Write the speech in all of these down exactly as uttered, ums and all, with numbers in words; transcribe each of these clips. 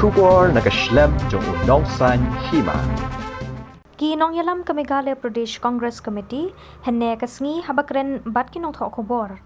Khubor na ka shlem jong u nongsan hima. Ki nongïalam ka Meghalaya Pradesh Congress Committee hynne ka sngi haba kren bad ki nongthoh khubor,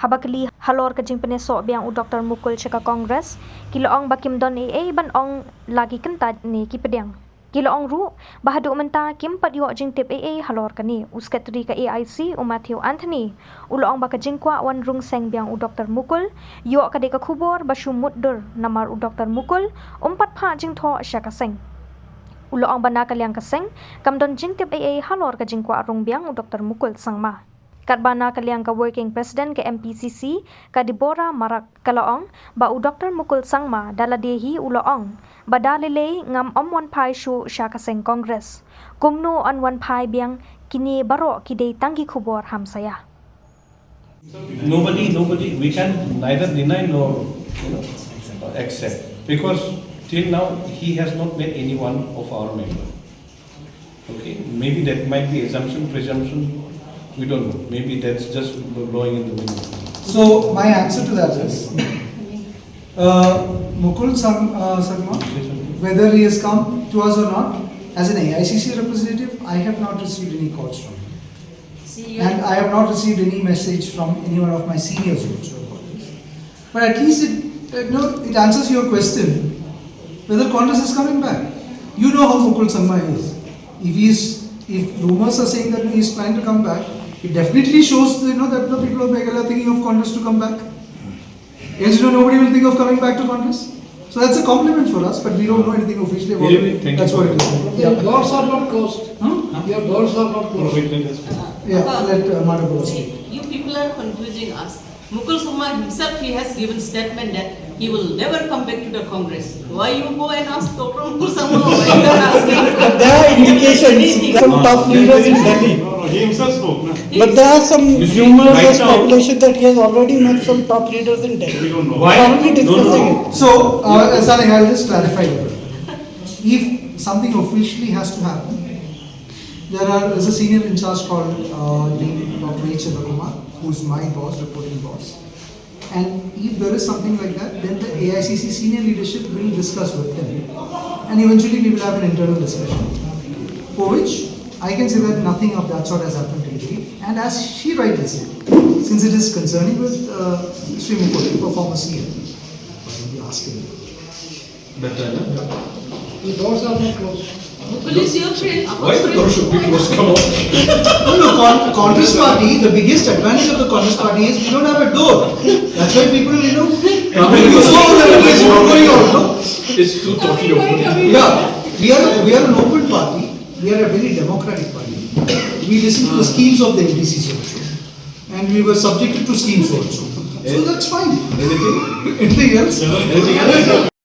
haba kylli halor ka jingpynïasoh biang u Doktor Mukul sha ka Congress, ki la ong ba kim don ei ei ban ong la ki kyntait ne ki pdiang. Ki la ong ruh ba haduh mynta kim pat ïoh jingtip ei ei halor kane. U Secretary ka A I C, u Matthew Anthony, u la ong ba ka jingkwah wan rung seng biang u Doktor Mukul ïoh ka dei ka khubor ba shu mutdur, namar u Doktor Mukul um pat phah jingthoh sha ka seng. U la ong ba na ka liang ka seng kam don jingtip ei ei halor ka jingkwah rung biang u Doktor Mukul Sangma. Katba na ka liang ka Working President ka M P C C, ka Deborah Marak, ka la ong ba u Doktor Mukul Sangma da lade hi u la ong ba da lei lei ngam ym wan phai shuh sha ka seng Congress. Kumno yn wan phai biang? Kine baroh ki dei tang ki khubor hamsaïa. Nobody, nobody, we can neither deny nor, you know, accept. Because till now, he has not met any one of our members. Okay, maybe that might be assumption, presumption, we don't know. Maybe that's just blowing in the wind. So my answer to that is, uh, Mukul Sang, uh, Sangma, whether he has come to us or not, as an A I C C representative, I have not received any calls from him. See, you And I have not received any message from any one of my seniors also about this. But at least it, uh, no, it answers your question whether Congress is coming back. You know how Mukul Sangma is. If he is, if rumors are saying that he is trying to come back, it definitely shows, you know, that the people of Meghalaya are thinking of Congress to come back. Else, you know, nobody will think of coming back to Congress. So that's a compliment for us, but we don't know anything officially about Anyway, it. Thank That's you. What it is. Your Yeah. doors are not closed. Huh? Your doors are not closed. Yeah, let uh, Madam Bose See, speak. You people are confusing us. Mukul Sangma himself, he has given statement that he will never come back to the Congress. Why you go and ask Doctor Mukul Sangma? Why you are asking? There are indications from top leaders in Delhi. No, no, he himself spoke. No? But there are some You see, rumors right and now- speculation that he has already met some top leaders in Delhi. We don't know. We're already discussing it. So, uh, Saleh, I'll just clarify a bit. If something officially has to happen, there are, there's a senior in charge called uh, named Doctor H. Kumar, who's my boss, reporting boss. And if there is something like that, then the A I C C senior leadership will discuss with him. And eventually we will have an internal discussion. For which, I can say that nothing of that sort has happened till date. And as she rightly said, since it is concerning with uh, Sri Mukul, a former C M, I will be asking. Better, no? The doors are not closed. Mukul is your friend. Why the door should be closed? Come on. No, no, Con- Congress party, the biggest advantage of the Congress party is we don't have a door. That's why people, you know, you saw the revolution going on, no? It's too talky open. Yeah, we are, we are an open party. We are a very democratic party. We listen to the schemes of the M D Cs also. And we were subjected to schemes also. So that's fine. Anything? Anything else? Anything else?